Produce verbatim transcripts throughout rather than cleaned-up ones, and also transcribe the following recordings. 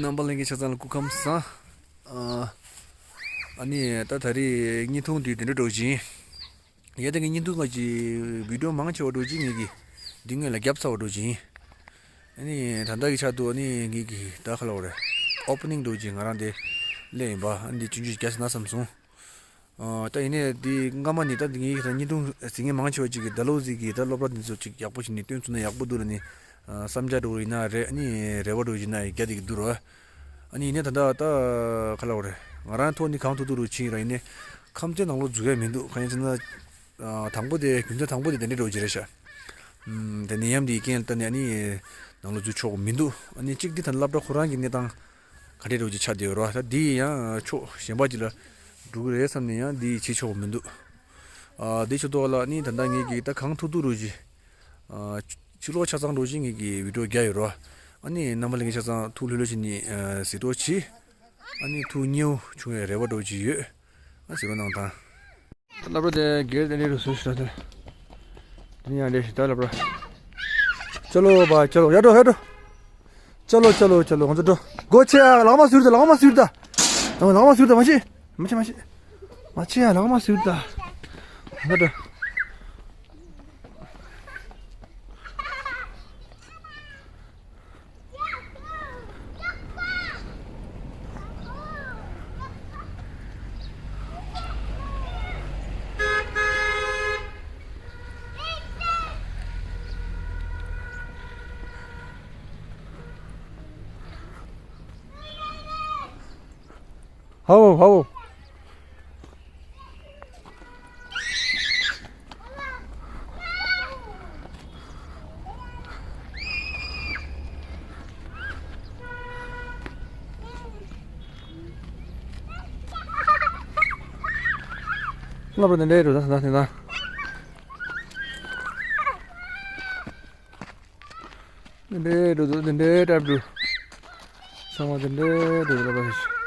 རྣམ་པ་ལྷན་རྒྱས་ཆ་ཚང་ལ་སྐུ་ཁམས་བཟང་། ཨ་ཨ་ནི་ད་ད་རེས་བརྙན་ཐུང་འདི་དེ་འདྲ་འདྲ་བོ་ཅིག་ཡིན། ཡ་ད་གི་བརྙན་ཐུང་ཁག་ཅིག་བི་ཌིའོ་མང་ཆེ་བ་འདྲ་བོ་ཅིག་ངེད་ཀྱིས་འདི་སྔོན་ལ་བརྒྱབ་ཚར་བ་འདྲ་བོ་ཅིག་ཡིན། ཨ་ནི་ད་ལྟ་གི་ཆར་དུ་ཨ་ནི་ངེད་ཀྱིས་ད་ག་ལབ་དགོས་རེད། ཨོ་པ་ནིང་འདྲ་བོ་ཅིག་ང་རང་དེ་སླེབས་ཡིན་པ། ཨ་ནི་འདི་ཆུང་ཆུང་ཅིག་རྒྱག་ཟེར་ན་བསམ་སོང་། ཨ་ད་ཡིན་ནའི་འདི་སྔ་མ་ནས་ད་འདི་ངའི་ད་བརྙན་ཐུང་གཟིགས་མཁན་མང་ཆེ་བ་ཅིག་གིས་ད་ལོ་ཟིག་གིས་ད་སློབ་གྲྭ་འདི་ཚོ་ཅིག་ཡག་པོ་བྱས་ནས་སྟོན་ཚུགས་ན་ཡག་པོ་འདུག་ལབ་ནས། ཨ་བསམ་འཆར་འདྲ་བོ་ཡིན་ན་རེད། ཨ་ནི་རེ་བ་འདྲ་བོ་ཡིན་ན་རྒྱག་བསྡད་ཀྱི་འདུག་ར། ཨ་ནི་ཡིན་ནའི་ད་ལྟ་ད་ག་ལབ་དགོས་རེད། ང་རང་ཐོག་ནས་གང་ཐུབ་ཐུབ་རུ་ཕྱིན་ར། ཡིན་ནའི་ཁམས་ཚན་ནང་ལོགས་འཛུལ་ཡ་མི་འདུག་གང་ཡིན་ཟེར་ན། ཨ་དང་པོ་དེ་རྒྱུ་མཚན་དང་པོ་དེ་དེ་འདྲ་འདྲ་བོ་ཅིག་རེད་ཤག་ཨམ་དེ་ནད་ཡམས་འདིའི་རྐྱེན་ལ་བརྟེན་ནས་ཨ་ནི་ནང་ལོགས་འཛུལ་ཆོག་གི་མི་འདུག་ཨ་ནི་གཅིག་འདི་ད་སློབ་གྲྭ་ཁོ་རང་གི་གནས་སྟངས་ག་འདྲ་འདྲ་བོ་ཅིག་ཆགས་བསྡད་ཡོད་རེད་བ། ད་འདི་ཡང་ཕྱོགས་གཞན་པ་ཅིག་ལ་འགྲོ་གི་རེད་བསམ་ནས་ཡང་འདི་བྱེད་ཆོག་གི་མི་འདུག་ཨ་འདི་ཆོག་ཐོག་ལ་ཨ་ནི་ད་ལྟ་ངེད་ཀྱིས་ད་གང་ཐུབ་ཐུབ་རུ་ཅིག་ཨ་ཕྱི་ལོགས་ཆ་ཚང་འདྲ་བོ་ཅིག་ངེད་ཀྱིས་བི་ཌིའོ་བརྒྱབ་ཡོད་རེད་བ། ཨ་ནི་རྣམ་པ་ལྷན་རྒྱས་ཆ་ཚང་ཐུགས་ལྷོད་ལྷོད་བྱས་ནས་ཨ་གཟིགས་རོགས་གྱིས། ཨ་ནི་ཐུགས་མཉེས་པོ་བྱུང་བའི་རེ་བ་འདྲ་བོ་ཅིག་ཡོད། ཨ་གཟིགས་རོགས་གནང་དང་། སློབ་གྲྭ་དེ་སྒེར་དེ་འདྲའི་རུ་སུ་ཞིག་ལ་དེ། དེ་ནི་ཡང་འདྲེ་ཞིག་ད་སློབ་གྲྭ། ཅ་ལོ་བ་ཅ་ལོ་ཡར་འགྲོ་ཡར་འགྲོ། ཅ་ལོ་ཅ་ལོ་ཅ་ལོ་ང་ཚོ་འགྲོ། སྒོ་ཕྱེ་ཡ། ལག་མ་གཟུར་ད། ལག་མ་གཟུར་ད། ལག་མ་གཟུར་ད། མ་ཕྱེ། མ་ཕྱེ། མ་ཕྱེ་ཡ། ལག་མ་གཟུར་ད། ང་འགྲོ། ཧའོ་ཧའོ། སློབ་གྲྭ་འདི་འདྲའི་འགྲོ་ད་ད་ད་ད། འདི་འདྲའི་འགྲོ་འདུག་འདི་འདྲའི་འགྲོ་འདུག་ཚང་མ་འདི་འདྲའི་འགྲོ་འདུག་ལབ་པ་ཞིག་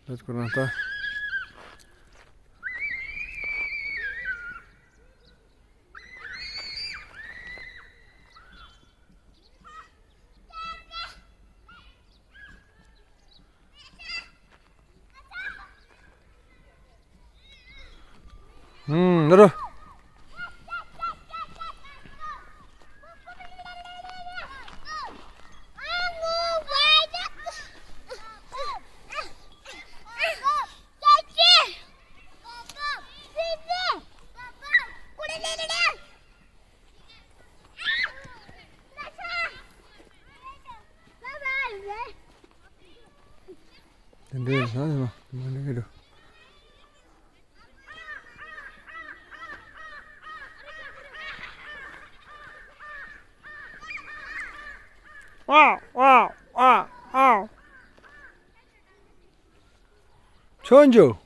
ལས་ཁོ་རང་ལྟ། ཧུམ། ད་རུ། དེ་འདྲའི་ཟ་ནས་མ་མ་འདྲ་གི་འདུག་ཨ་ཨ་ཨ་ཨ། ཆོས་འབྱོར།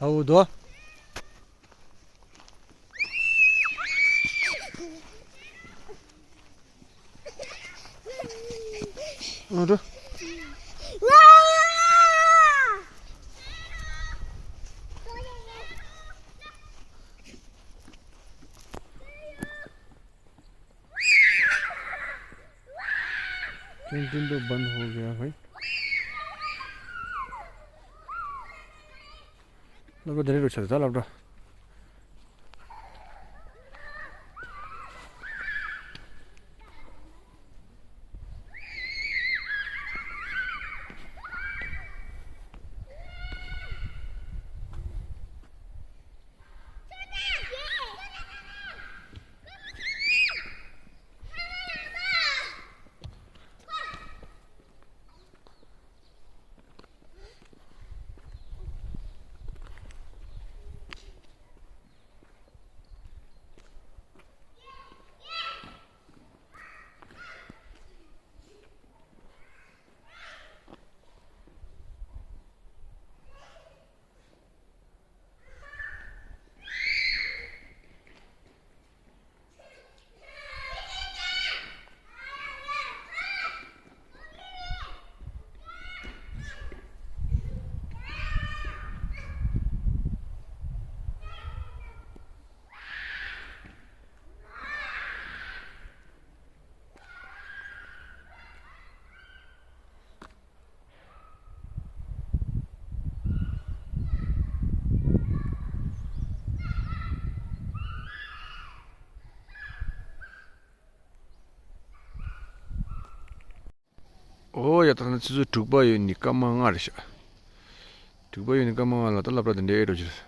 ཨའུ་དོ། ཨ་འགྲོ། ཏན་ཏན་དུ་བན་ཧོ་གི་ཡ་ཧོꯏ། སློབ་གྲྭ་དེ་རིང་རུ་ཆགས་ད་སློབ་གྲྭ། ད་ནི་ཆུ་ཚོད་དྲུག་པ་ཡོད་ནི་སྐར་མ་ལྔ་རེད་ཤག་དྲུག་པ་ཡོད་ནི་སྐར་མ་ལྔ་ལ་ད་སློབ་གྲྭ་དེ་འདྲའི་འགྲོ་རྒྱུ་རེད།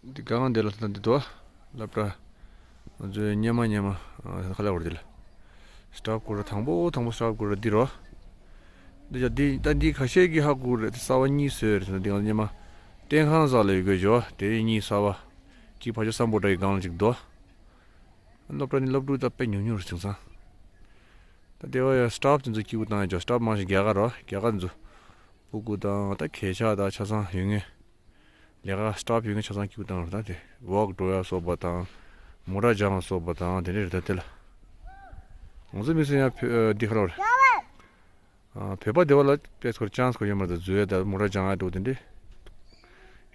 འདི་གང་འདི་ལ་ད་འདི་དོ། སློབ་གྲྭ། ང་ཚོའི་སྙེ་མ་སྙེ་མ། ཨ་ཁ་ལག་བར་འདི་ལ། སི་ཊོབ་སྐོར་ར་དང་པོ་དང་པོ་སི་ཊོབ་སྐོར་ར་འདི་རོ། འདི་ཡ་འདི་ད་འདི་ཁ་ཤས་ཀྱི་ཧ་གོ་རེད་དེ་གསར་པ་གཉིས་བཟོས་རེད་ཟེར་ན་འདི་ང་ཚོ་སྙེ་མ། བསྟན་ཁང་བཟང་ལ་ཡོད་དགོས་ཇོ་དེ་གཉིས་གསར་པ། གཅིག་ཕ་ཇོ་སམ་བྷོ་ཊ་ཡི་སྒང་ལ་གཅིག་འདུག་སློབ་གྲྭ་ནི་སློབ་ཕྲུག་ད་དཔེ་ཉུང་ཉུང་རེད་དེང་སང་། ད་དེ་བ་ཡ་སི་ཊོབ་དེ་ཚོ་སྐྱིད་པོ་བཏང་ཡ་ཇོ་སི་ཊོབ་མང་ཞིག་རྒྱ་གར་རོ་རྒྱ་གར་དེ་ཚོ། སྤུ་གུ་དང་ད་གས་ཆག་ད་ཆ་ཚང་ཡོད་ངེས། ལས་ཀ་སི་ཊོབ་ཡོད་ངེས་ཆ་ཚང་སྐྱིད་པོ་བཏང་རོ་ད་དེ་ཝོག་འགྲོ་ཡ་སོགས་པ་དང་། མོ་ཊ་སྦྱང་བ་སོགས་པ་དང་དེ་འདྲ་རེད་ད་དེ་ལ། ང་ཚོ་མི་སེར་ཡང་བོད་འདི་ཁ་ལོར། བོད་པ་སྡེ་བ་ལ་དཔེ་སྐོར་ཅང་སྐོར་ཡོད་མ་རེད་ད་འཛུལ་ཡ་ད་མོ་ཊ་སྦྱང་ཡ་འགྲོ་དེ་འདྲ།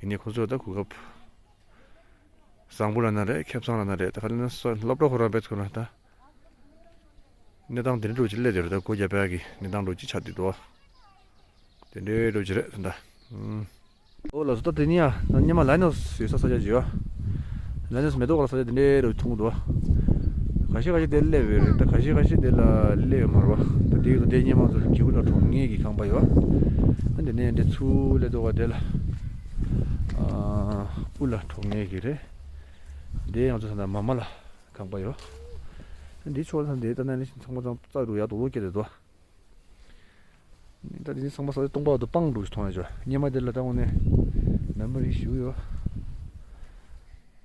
ཡིན་ནའི་ཁོ་ཚོ་ད་གོ་སྐབས། བཟང་པོ་ལ་ན་རེད་ཁེ་བཟང་ལ་ན་རེད་ད་ག་ལ་ན་སོ་སློབ་གྲྭ་ཁོ་རང་དཔེ་སྐོར་ན་ད། གནས་སྟངས་དེ་འདྲ་འགྲོ་ཅི་ལས་དེ་རེད་ད་སྒོ་རྒྱབ་པ་གི་གནས་སྟངས་འགྲོ་ཅི་ཆགས་དུས་དོ། དེ་འདྲའི་འགྲོ་ཅི་རེད་ད། ཨོ་ལགས་སོ་ད་དེ་ནི་ཡ་ད་སྙེ་མ་ལའི་ནོ་སི་ཡོད་ས་ས་ཆ་ཅིག་ཡོད། ལའི་ནོ་སི་མེ་ཏོག་ལ་ས་ཆ་དེ་འདྲའི་འགྲོ་མཐོང་འདུག་ཁ་ཤས་ཁ་ཤས་དེ་སླེབས་ཡོད་རེད་ད་ག་ཤས་ཁ་ཤས་དེ་ལ་སླེབས་ཡོད་མ་རེད་བ། ད་དེ་ཡོད་ད་དེ་སྙེ་མ་ཚོ་གྱི་གུ་ལ་གྲོང་ངེས་ཀྱི་ཁང་པ་ཡོད། ད་དེ་ནས་འདྲེ་ཚུར་སླེབས་འདུག་བ་དེ་ལ། ཨ་དབུ་ལ་གྲོང་ངེས་ཀྱི་རེད། དེ་ཡང་ཚོ་ས་ད་མ་མ་ལ། ཁང་པ་ཡོད། འདི་ཕྱོགས་ལ་འདི་ལྟ་ན་ནི་ཚང་མ་ཚང་རྩ་རུ་ཡག་རྡོག་རྡོག་སྐྱེས་ཏེ་འདུག་ད་འདི་ཚང་མ་ས་ཆ་སྟོང་པ་འདུག་སྤང་འདུག་མཐོང་ཡ་ཅོ་སྙེ་མ་འདི་ལ་ལྟ་འོང་ནས་མེ་མོ་རི་ཞུ་ཡོད།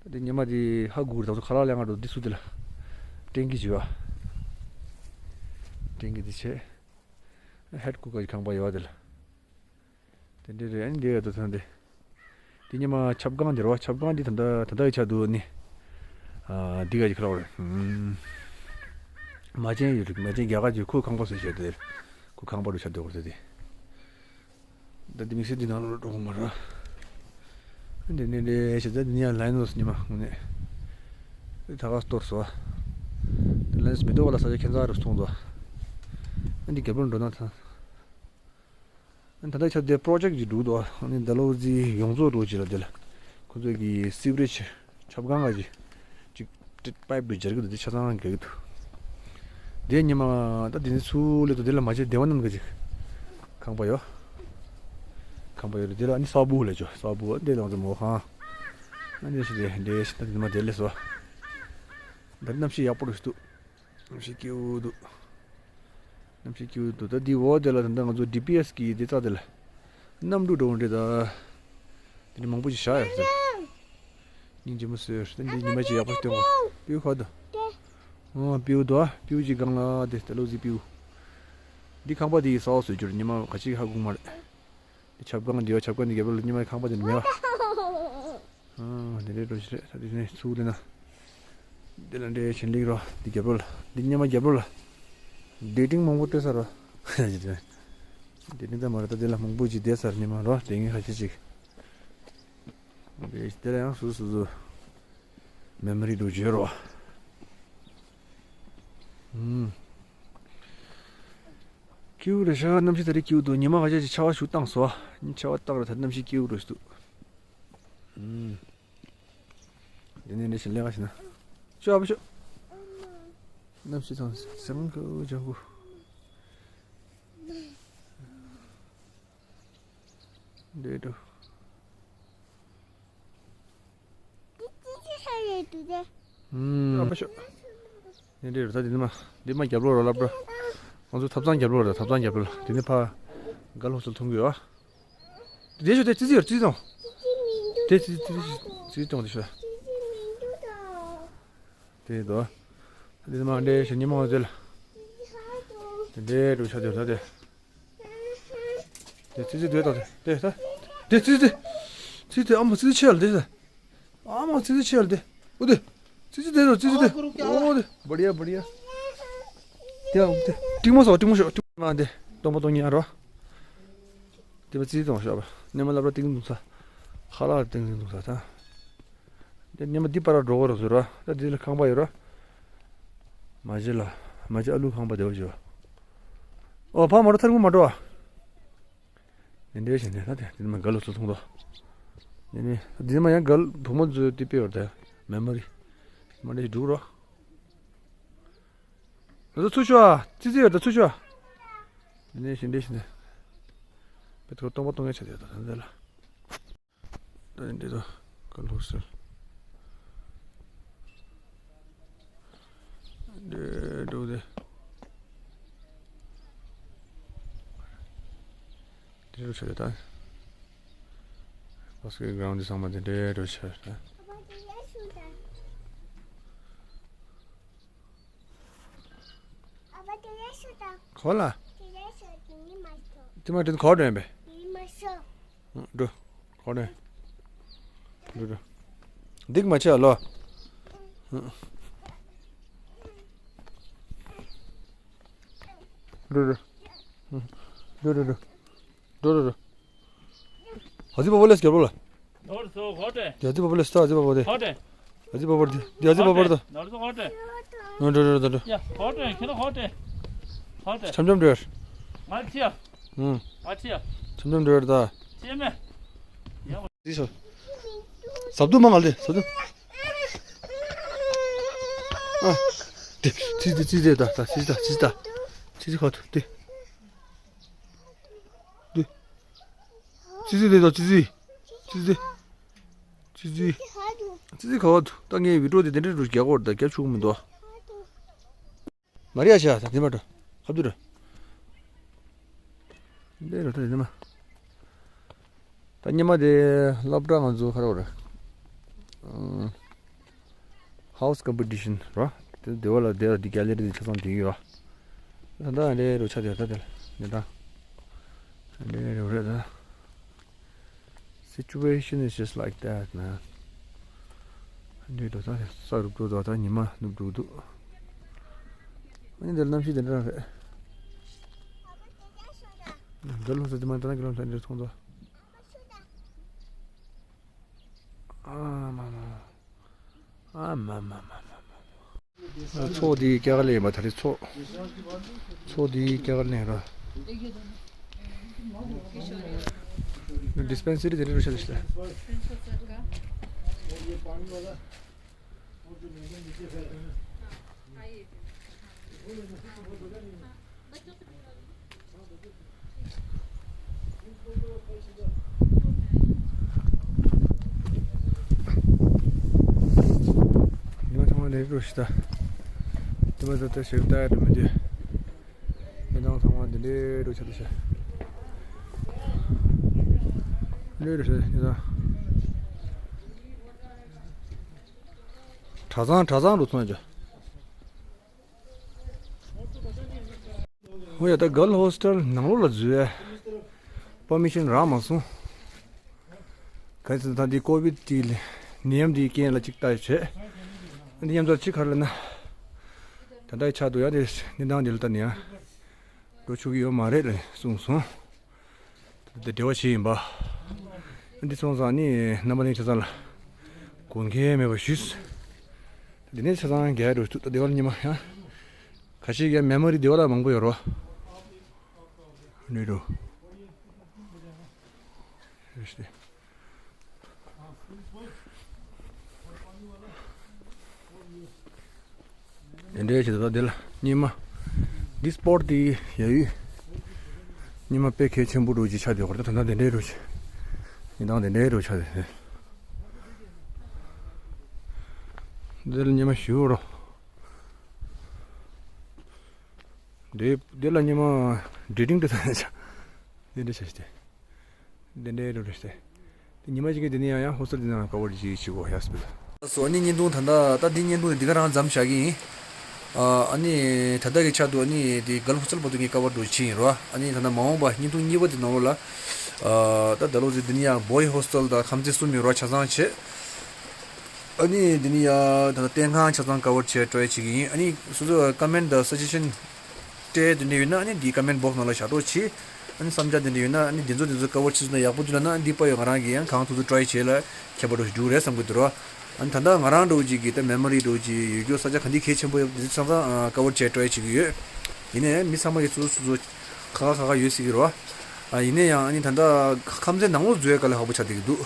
ད་འདི་སྙེ་མ་འདི་ཧ་གོ་རེད་ད་ཚོ་ཁ་ལག་ལས་ང་འགྲོ་འདི་སུ་འདི་ལ་ཀྲེང་གི་ཅོ་ཀྲེང་གི་འདི་ཆེ་ཧེད་ཀུ་ཀར་གྱི་ཁང་པ་ཡོད་འདི་ལ། དེ་འདྲ་རེད་ཨ་ནི་འདི་ཡོད་དོ་ཐོན་ཏེ། དེ་ཉི་མ་ཆབ་ཁང་འདིར་བ་ཆབ་ཁང་འདི་ད་ལྟ་ད་ལྟ་ཡི་ཆ་འདུག་ནི། ཨ་འདི་ག་ཅིག་ཁ་ལག་རེད། མ་བྱན་ཡོད་རིགས་མ་བྱན་རྒྱ་གར་གྱི་ཁོའི་ཁང་པ་བཟོས་བྱས་དེ། ཁོའི་ཁང་པ་རུ་ཆ་འདུག་རེད་དེ། ད་འདི་དམིགས་བསལ་འདི་ནང་ལ་འགྲོ་གི་མ་རེད། འདི་ནི་འདྲ་བྱས་ད་འདི་ཉི་མ་ལའི་ནོ་སི་ཉི་མ་དངོས་གནས། ད་ག་སྟོར་སོ། འདི་ལའི་ནོ་སི་མེ་ཏོག་ལ་ས་ཆ་ཁྱད་མཚར་རུ་མཐོང་འདུག་འདི་རྒྱབ་ལོགས་འགྲོ་ན་ཐང་། ད་ལྟ་ཆ་དེ་པྲོ་ཇེཀ་ཅིག་འདུག་དོ། ཨ་ནི་ཌལ་ཧོ་ཟི་ཡོངས་རྫོགས་འགྲོ་ཅིག་ལ་དེ་ལ་ཁོ་ཚོ་གི་སི་ཝེ་རེཇ་ཆབ་ཁང་ག་ཅིག་ཅིག་ཏྲིད་པའིབ་དུ་སྦྱར་གི་འདུག་དེ་ཆ་ཚང་གི་འདུག་དེ་ཉི་མ་ད་དེ་ནི་ཚུར་སླེབས་དུས་དེ་ལ་མ་བྱན་སྡེ་བ་རྣམས་ག་ཅིག་ཁང་པ་ཡོད། ཁང་པ་ཡོད་རེད་དེ་ལ་ཨ་ནི་ས་བུ་ལ་ཅོ་ས་བུ་ཨ་འདི་ལ་ང་ཚོ་མོ་ཁང་ཨ་འདི་ཞིག་དེ་འདྲེ་ཞིག་ད་དེ་ཉི་མ་དེ་སླེབས་སོ། ད་གནམ་གཤིས་ཡག་པོ་རེད་འདུག་གནམ་གཤིས་སྐྱིད་པོ་འདུག་གནམ་གཤིས་སྐྱིད་པོ་འདུག་ད་འདི་འོག་དེ་ལ་ད་ལྟ་ང་ཚོ་ཌི་པི་ཨེས་གི་དེ་རྩ་དེ་ལ། གནམ་གྲུ་འགྲོ་འདྲེ་ད། དེ་འདྲ་མང་པོ་ཞིག་བཞག་ཡོད་ཟེར། སྙིང་རྗེ་མོ་ཟེར་ད་འདི་ཉི་མ་ཅིག་ཡག་པོ་སྟོན་གོ་སྤེའུ་ཁ་དུ། ཨོ་སྤེའུ་འདུག་ཨ་སྤེའུ་ཅིག་སྒང་ལ་དེ་ད་ལོ་ཟི་སྤེའུ། འདི་ཁང་པ་དེ་ཡི་ས་འོག་བཟོས་རྒྱུར་ཉི་མ་ག་ཅིག་ཧ་གོ་མ་རེད། འདི་ཆབ་ཁང་འདི་བ་ཆབ་ཁང་འདི་རྒྱབ་ལ་ཉི་མ་ཁང་པ་དེ་འདྲ་མེད་པ། ཨ་དེ་འདྲའི་འགྲོ་ཞིག་རེད་ད་དེ་ནས་ཚུར་སླེབས་ན། འདི་ལ་འདྲའི་ཆེན་ལིག་རོ་འདི་རྒྱབ་རོ་ལ་འདི་ཉི་མ་རྒྱབ་རོ་ལ། ཌེ་ཊིང་མང་པོ་སྤྲད་ས་རོ། ཌེ་ཊིང་ད་མ་རེད་ད་འདི་ལ་མང་པོ་ཅིག་བསྡད་ས་རེད་ཉི་མ་རོ་དེ་ངས་ཁ་ཤས་ཅིག་འདི་ལ་ཡང་སུ་སུ་སུ་མེ་མོ་རི་འདུག་བརྗོད་རོ། ཨུམ། སྐྱིད་པོ་རེད་ཤག་གནམ་གཤིས་ད་རེས་སྐྱིད་པོ་འདུག་ཉི་མ་ཁ་ཤས་ཅིག་ཆར་པ་ཞིག་བཏང་སོང་། ཉི་ཆར་པ་བཏང་རེད་ད་གནམ་གཤིས་སྐྱིད་པོ་རེད་འདུག་ཨུམ། དེ་ནས་འདྲ་ཞིག་ལས་ཀ་བྱེད་ན། ཅོ་ཨ་བ་ཤོ། གནམ་གཤིས་ཚང་ཟང་གོ་ཇང་གོ། འདྲེ་འགྲོ། ཨུམ། ཨ་བ་ཤོ། འདི་འདྲ་རེད་ད་འདི་ནི་མ། འདི་མ་རྒྱབ་ལོགས་རོ་སློབ་གྲྭ། ང་ཚོ་ཐབ་ཚང་རྒྱབ་ལོགས་རེད་ཐབ་ཚང་རྒྱབ་ལོགས་ལ་འདི་ནི་ཕ། ག་ལོགས་སུ་མཐོང་གི་ཡོད་ཨ། དེ་ཤོ་དེ་ཙི་ཙི་ཡོད་ཙི་ཙི་གཏོང་། དེ་ཙི་ཙི་ཙི་ཙི་གཏོང་དེ་ཤོ། དེ་དོ། དེ་མ་འདྲེ་ཤོ་ཉི་མ་དེ་ལ། དེ་འདྲེ་འགྲོ་ཤ་དེ་ལ་དེ། དེ་ཙི་ཙི་དེ་དོ་དེ་ད། དེ་ཙི་ཙི། ཙི་ཙི་ཨ་མ་ཙི་ཙི་ཆེ་ལ་དེ་ད། ཨ་མ་ཙི་ཙི་ཆེ་ལ་དེ། ཨོ་དེ། ཙི་ཙི་དེ་དོ་ཙི་ཙི་དེ། ཨོ་དེ། བ་ཌི་ཡ་བ་ཌི་ཡ། དེ་ཨ་དེ། ཏིང་མོ་སོ་ཏིང་མོ་ཤོ་ཏིང་མོ་དེ། སྟོང་པ་སྟོང་ཉིད་ཨ་རོ། དེ་བ་ཙི་ཙི་གཏོང་ཤོག་པ། ནས་མ་སློབ་གྲྭ་ཏིང་འཛིན་ས། ཁ་ལག་ཏིང་འཛིན་ས་ད། དེ་ནས་མ་འདི་པར་འགྲོ་གོ་རོ་ཟེར་ར། ད་འདི་ལ་ཁང་པ་ཡོད་ར། མ་གཞི་ལ། མ་གཞི་ཨ་ལུ་ཁང་པ་དེ་བ་ཞོ། ཨོ་ཕ་མ་རོ་ཐར་ངུ་མ་འགྲོ་བ། དེ་འདྲའི་བྱས་ནས་ད་དེ་དེ་ནས་མ་ག་ལོ་ཚོ་མཐོང་དོ། དེ་ནས་དེ་ནས་མ་ཡང་ག་ལ་བུ་མོ་ཚོའི་དེ་པེ་ཡོད་ད། མེ་མོ་རི། མ་འདྲ་ཞིག་འགྲུག་རོ། ང་ཚོ་ཚུར་ཤོག་ཨ། ཙི་ཙི་ཡོད་ད། ཚུར་ཤོག་ཨ། འདི་ནས་བཞིན་འདི་བཞིན་འདི། བེད་ཁོ་སྟོང་པ་སྟོང་ཡ་ཆ་དེ་ད་ད་འདི་ལ། ད་འདི་ད་ག་ལོག་སོང་། འདི་འགྲོ་དེ། འདི་འགྲོ་ཆ་དེ་ད། བྷ་སི་ཀེ་ཊི་གྷ་རའུན་ཌི་ཚང་མ་འདི་འདྲའི་འགྲོ་ཆ་ད། གོ་ལ། དེ་མ་དྲན་གོ་དྲན་པས། འགྲོ། གོ་དྲན། འགྲོ་འགྲོ། སྡིག་མ་བྱེད་ཨ་ལོ། འགྲོ་འགྲོ། འགྲོ་འགྲོ་འགྲོ། འགྲོ་འགྲོ་འགྲོ། ཨ་ཙི་པ་པོ་ལེས་རྒྱལ་པོ་ལ། ནོར་སོ་ཧོ་ཏེ། ཡ་ཙི་པ་པོ་ལེས་ད། ཨ་ཙི་པ་པོ་ཏེ། ཧོ་ཏེ། ཨ་ཙི་པ་པོ་ཏེ། ཡ་ཙི་པ་པོ་ཏེ། ནོར་སོ་ཧོ་ཏེ། ནོར་འགྲོ་འགྲོ་འགྲོ་འགྲོ། ཡ་ཧོ་ཏེ། ཁྱེད་ཧོ་ཏེ། ཧོ་ཏེ། ཆམ་ཆམ་འགྲོ་ཡར། ང་ཅི་ཡ། ཨུམ། ང་ཅི་ཡ། ཆམ་ཆམ་འགྲོ་ཡར་ད། ཅི་མེ། ཡ། ཙི་སོ། ཟབ་ཏུ་མ་ང་ལེ་ཟབ་ཏུ། ཨ། ཏེ། ཙི་ཙི་ཙི་ཙི་ད་ད་ཙི་ཙི་ད་ཙི་ཙི་ད། ཙི་ཙི་ཁ་ཐུ་ཏེ། ཏེ། ཙི་ཙི་དེ་དང་ཙི་ཙི། ཙི་ཙི། ཙི་ཙི། ཙི་ཙི་ག་བ་འདུག་ད་ངའི་བི་ཌིའོ་དེ་དེ་འདྲ་རུ་རྒྱག་གོ་ར་ད་རྒྱབ་ཆུག་མི་འདུག་མ་རེད་ཡ་ཤ་ད་དེ་མ་འགྲོ། ཁ་བསྡུ་ར། འདི་རུ་ད་དེ་མ། ད་ཉི་མ་དེ་སློབ་གྲྭ་ང་ཚོ་ཁ་རོག་ར། ཧའུ་སི་ཀམ་པི་ཊི་ཤན་ར། དེ་དེ་བ་ལ་དེ་ལ་དེ་ག་ལེ་རི་དེ་ཆ་ཚང་དེ་ཡོད་ཨ། ད་ད་རེ་རུ་ཆ་དེ་ད་དེ་ལ་ནི་ད། རེ་རུ་རེ་ད། Situation is just like that, man. འདི་འགྲོ་ད་ས་རུབ་འགྲོ་ད་ད་ཉི་མ་ནུབ་འགྲོ་འདུག་ཨ་ནི་འདིར་གནམ་གཤིས་དེ་འདྲ་རེད། འདི་ལོ་ས་དེ་མ་ད་ན་གི་ལོ་ས་འདིར་མཐོང་ད། ཨ་མ་མ། ཨ་མ་མ་མ་མ་མ། ཚོགས་འདི་སྐྱ་གར་ལེན་པ་ད་རེས་ཚོགས། ཚོགས་འདི་སྐྱ་གར་ལེན་ར། ཌི་སི་པེན་སི་རི་དེ་འདྲ་རུ་ཆགས་ཤག་ཉི་མ་ཚང་མ་འདི་འདྲ་ཞིག་ད། ཉི་མ་ད་ལྟ་ཞིག་ད་ཡ་མི་འདུག་ཉི་མ་ཚང་མ་འདི་འདྲ་རུ་ཆགས་ཤག་འདི་འདྲ་ཞིག་ཉི་མ། གྲྭ་ཚང་གྲྭ་ཚང་རུ་ཚོང་རྒྱུ། ཧོ་ཡ་ད་གརལ་ཧོ་སི་ཊེལ་ནང་ལོགས་ལ་འཛུལ་བའི་པར་མི་ཤན་རག་མ་སོང་། ག་ཚོད་ད་འདི་ཀོ་བིད་དེ་ནད་ཡམས་འདིའི་རྐྱེན་ལ་ཅིག་ལྟ་བྱས། འདི་མཉམ་དུ་ཅིག་ག་རེ་ལབ་ན། ད་ལྟའི་ཆར་དུ་ཡང་དེ་གནས་སྟངས་འདི་ལ་ལྟ་ནས་ཡང་འགྲོ་ཆོག་གི་ཡོད་མ་རེད་ལབ་གསུངས་སོང་། ད་ལྟ་འབྲེལ་བ་བྱས་ཡིན་པ། འདི་སོང་ཙང་ནི་རྣམ་པ་གླིང་ཆ་ཚང་ལ་དགོངས་འགལ་མེད་པ་ཞུས། འདི་ནས་ཆ་ཚང་རྒྱལ་རུ་ཐུག་ད་བདེ་བར་ཉི་མ་ཡང་། ཁ་ཤས་ཀྱི་མེ་མོ་རི་བདེ་བ་ལ་མང་པོ་ཡོད་རོ། ནུས་རུ། རེ་ཞིག་དེ་འདྲའི་ཆེད་དུ་དེ་ལ་སྙེ་མ། འདི་སྤོར་དེ་ཡ་ཡུལ། སྙེ་མ་དཔེ་གལ་ཆེན་པོ་འགྲོ་ཅི་ཆ་དེ་བར་ད་ད་དེ་འདྲའི་རུ་ཆེ། ཉི་དང་དེ་འདྲའི་རུ་ཆ་དེ། འདི་ལ་སྙེ་མ་ཞུ་རོ། འདི་འདི་ལ་སྙེ་མ་འདྲེ་ཏིང་དེ་ད་ཆ། འདི་འདྲ་ཆ་ཞིག་དེ། དེ་འདྲའི་རུ་རེད་ཟེར། དེ་ཉི་མ་གཅིག་གི་དེ་ནས་ཡང་ཡང་ཧོ་སེལ་དེ་ནང་ཀ་བར་བྱེད་ཅིག་གོ་ཡ་སྤེལ། སོ་ནི་བརྙན་ཐུང་ད་ལྟ་ད་འདི་བརྙན་ཐུང་དེ་འདི་ག་རང་མཚམས་བཞག་གི་ཡིན། ཨ་ནི་ད་ལྟ་གི་ཆར་དུ་ཨ་ནི་དེ་གརལ་ཧོ་སེལ་བར་དུ་ངས་ཀ་བར་འགྲོ་ཕྱིན་ཡིན་རོ། ཨ་ནི་ད་ལྟ་མ་འོངས་པ་བརྙན་ཐུང་གཉིས་པ་དེ་ནང་ལོགས་ལ། ཨ་ད་ད་ལོ་ཟེར་དེ་ནི་ཡང་བོའི་ཧོ་སེལ་དང་ཁམས་ཚན་གསུམ་ཡོད་རོ་ཆ་ཚང་བྱས། ཨ་ནི་དེ་ནི་ཡང་ད་ལྟ་བསྟན་ཁང་ཆ་ཚང་ཀ་བར་བྱེད་ཊ་རའི་བྱེད་ཀྱི་ཡིན། ཨ་ནི་སོ་སོ་ཀོ་མེན་ཊི་དང་སུ་ཇེ་ཤན། སྤྲད་དེ་འདྲ་ཡོད་ན་ཨ་ནི་འདི་ཀོ་མེན་ཊི་བོག་སི་ནང་ལ་བཞག་རོགས་གྱིས། ཨ་ནི་བསམ་འཆར་དེ་འདྲ་ཡོད་ན་ཨ་ནི་འདི་ཚོ་འདི་ཚོ་ཀ་བར་བྱེད་ཚུལ་ན་ཡག་པོ་འདུག་ལབ་ན་ཨ་འདི་དཔའ་ཡོད་ང་རང་གིས་ཡང་གང་ཐུབ་ཐུབ་ཊ་རའི་བྱེད་ལ་ཁྱད་པར་འགྲོ་ཞིག་འགྲོ་རེད་བསམ་གི་འདུག་རོ། ཨ་ནི་ད་ལྟ་ང་རང་འགྲོ་གི་གི་ད་མེ་མོ་རི་འགྲོ་གི་ཡོད་རྒྱུ་ས་ཆ་ག་འདི་གལ་ཆེན་པོ་ཡོད་འདི་ཚང་ཚང་ཀ་བར་བྱེད་ཊ་རའི་བྱེད་ཀྱི་ཡོད། ཡིན་ནའི་མི་ཚང་མ་གི་སོ་སོ་སོ་སོ་ཁ་ཁ་ཁ་ཁ་ཡོད་སྲིད་ཀྱི་རོ། ཨ་ཡིན་ནའི་ཡང་ཨ་ནི་ད་ལྟ་ཁམས་ཚན་ནང་ལོགས་འཛུལ་ཡ་དཀའ་ལས་ཁག་པོ་ཆགས་བསྡད་ཀྱི་འདུག་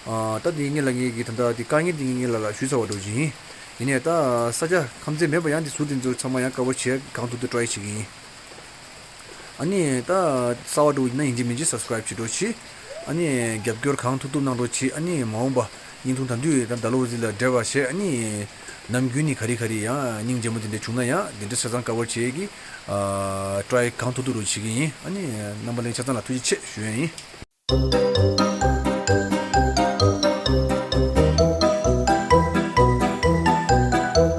ཨ་ད་འདི་ངེད་ལ་ངེད་ཀྱི་ད་ལྟ་འདི་དཀའ་ངལ་འདི་ངེད་ལ་ལ་ཞུས་ཚར་བ་འགྲོ་གི་ཡིན། ཡིན་ནའི་ད་ས་ཆ་ཁམས་ཚན་མེད་པ་ཡང་འདི་ཟུར་དེ་ཚོ་ཚང་མ་ཡང་ཀ་བར་བྱེད་གང་ཐུབ་ཐུབ་ཊ་རའི་བྱེད་ཀྱི་ཡིན། ཨ་ནི་ད་གསར་པ་འགྲོ་ཡིན་ན་ཡིན་གཅིག་མིན་གཅིག་སབ་སི་ཀ་རའིབ་བྱེད་རོགས་གྱིས། ཨ་ནི་རྒྱབ་སྐྱོར་གང་ཐུབ་ཐུབ་གནང་རོགས་གྱིས། ཨ་ནི་མ་འོངས་པ་བརྙན་ཐུང་ད་དུས་ད་ད་ལོ་ཟིག་ལ་འབྲེལ་བ་བྱས། ཨ་ནི་ནམ་རྒྱུན་ནི་ག་རེ་ག་རེ་ཡང་སྙིང་རྗེ་མོ་དེ་འདྲ་བྱུང་ན་ཡང་དེ་འདྲ་ཆ་ཚང་ཀ་བར་བྱེད་ཀྱི་ཊ་རའི་གང་ཐུབ་ཐུབ་རོགས་བྱེད་ཀྱི་ཡིན། ཨ་ནི་རྣམ་པ་ལྷན་ཆ་ཚང་ལ་ཐུགས་རྗེ་ཆེ་ཞུ་ཡ་ཡིན།